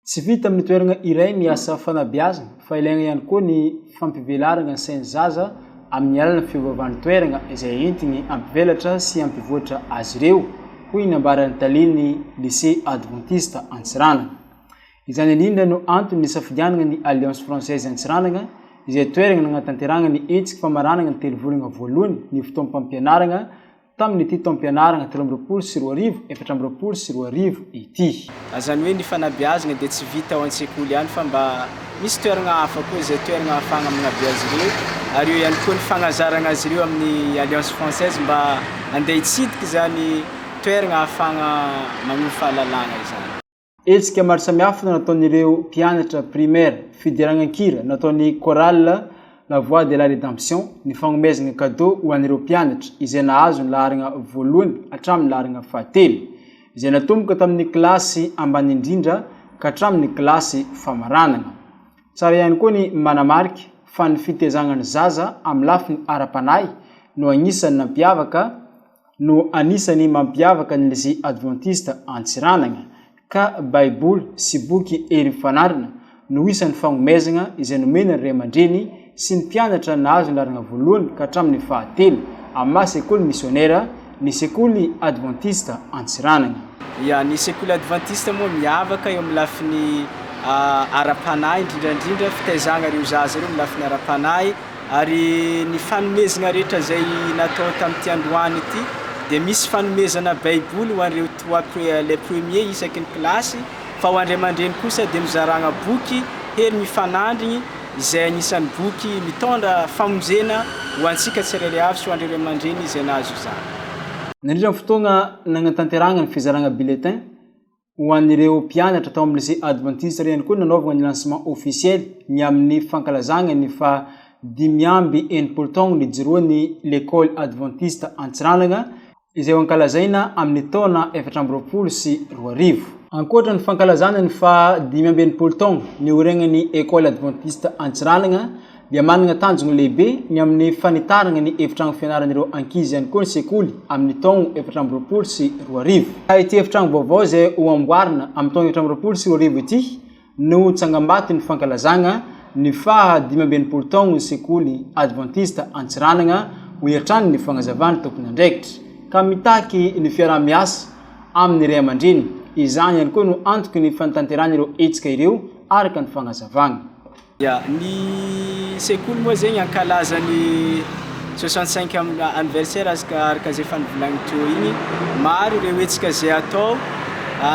Tsy vita amin'ny toerana iray ny asa fanabeazana fa ilaina ihany koa ny fampivelarana ny sain'ny zaza amin'ny alalan'ny fiovaovan'ny toerana izay entiny hampivelatra sy hampivoatra azy ireo, hoy ny nambaran'ny talen'ny Lycée Adventiste Antsiranana. Izany indrindra no antony nisafidianana ny Alliance Française Antsiranana izay toerana nanatanterahana ny hetsika famaranana ny telovolana voalohany ny fotoam-pampianarana tamin'ity taom-pianarana 2023, 2024 ity. Izany hoe ny fanabeazana dia tsy vita ao an-tsekoly ihany fa mba misy toerana hafa koa izay toerana ahafahana manabe azy ireo ary eo ihany koa ny fanazarana azy ireo amin'ny Alliance Française mba handeha hitsidika izany toerana ahafahana manovo fahalalana izany. Hetsika maro samihafa no nataon'ireo mpianatra primaire, fiderana an-kira nataon'ny chorale La Voix de la Rédemption, ny fagnomezana cadeau ho an'ireo mpianatra izay nahazo ny laharagna voalohany hatramin'ny laharagna fahatelo, izay natomboka tamin'ny kilasy ambany indrindra ka hatramin'ny kilasy famaranana. Tsara ihany koa ny manamarika fa ny fitezagna ny zaza amin'ny lafiny ara-panahy no agnisan'ny nampiavaka no anisan'ny mampiavaka ny Lycée Adventiste Antsiranana, ka Baiboly sy boky Hery Mifanarina no isan'ny fagnomezagna izay nomena ny ray aman-dreny sy ny mpianatra nahazo ny laharagna voalohany ka hatramin'ny fahatelo amin'ny maha sekoly misionera ny sekoly Adventiste Antsiranana. Ya, ny sekoly Adventiste moa miavaka eo amin'ny lafiny ara-panahy indrindra indrindra, fitaizagna ireo zaza ireo amin'ny lafiny ara-panahy, Ary ny fanomezana rehetra izay natao tamin'ity androany ity dia misy fanomezana baiboly ho an'ireo trois les premiers isaky ny kilasy fa ho an-dray aman-dreny kosa dia nozarana boky Hery Mifanandrigny izay anisan'ny boky mitondra famonjena ho antsika tsirairay avy sy ho an'ireo ray aman-dreny izay nahazo izany. Nandritra ny fotoana nanatanterahana ny fizarana bulletin Ho an'ireo mpianatra tao amin'ny Lycée Adventiste ireo ihany koa no nanaovana ny lancement officiel ny amin'ny fankalazagna ny faha 65 taogno nijoroan'ny L'école Adventiste Antsiranana izay ho ankalazaina amin'ny taona 2024. Ankoatra ny fankalazana ny faha 65 taogno nioregnan'ny École Adventiste Antsiranana dia manana tanjona lehibe ny amin'ny fanitarana ny efitrano fianaran'ireo ankizy ihany koa ny sekoly amin'ny taogno 2024. Ity efitrano vaovao izay ho amboarina amin'ny taogno 2024 ity no tsangambaton'ny fankalazagna ny faha 65 taogno ny sekoly Adventiste Antsiranana, hoy hatrany ny fagnazavan'ny tompon'andraikitra, ka mitaky ny fiaraha-miasa amin'ny ray aman-dreny. Izany ihany koa no antoky ny fanatanterahana ireo hetsika ireo, araka ny fagnazavagna. Ya, ny sekoly moa zegny ankalaza ny 65 anniversaire araka izay efa nivolagniko teo igny, maro ireo hetsika izay atao,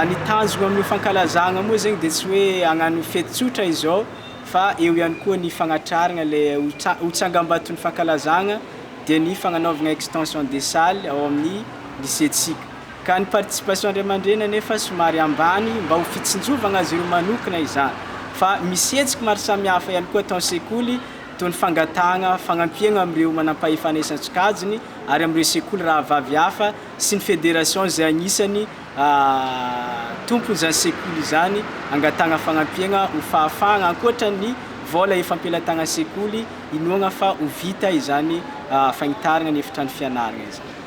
ny tanjogno amin'io fankalazagna moa zegny de tsy hoe hagnano fety tsotra izao fa eo ihany koa ny fagnatraragna le ho tsangambaton'ny fankalazagna dia ny fagnanaovagna extension des salles ao amin'ny lycée-ntsika. Ka ny participation ray aman-dreny anefa somary ambany mba ho fitsinjovagna azy ireo manokana izany. Fa misy hetsiky maro samihafa ihany koa atao an-sekoly toy ny fangatahagna fagnampiagna amin'ireo manampahefana isan-tsokajiny ary amin'ireo sekoly rahavavy hafa sy ny fédération izay agnisan'ny tompon'izany sekoly izany angatahagna fagnampiagna ho fahafahagna ankoatra ny vôla efa am-pelatanan'ny sekoly inoagna fa ho vita izany fagnitaragna ny efitrano fianaragna izany.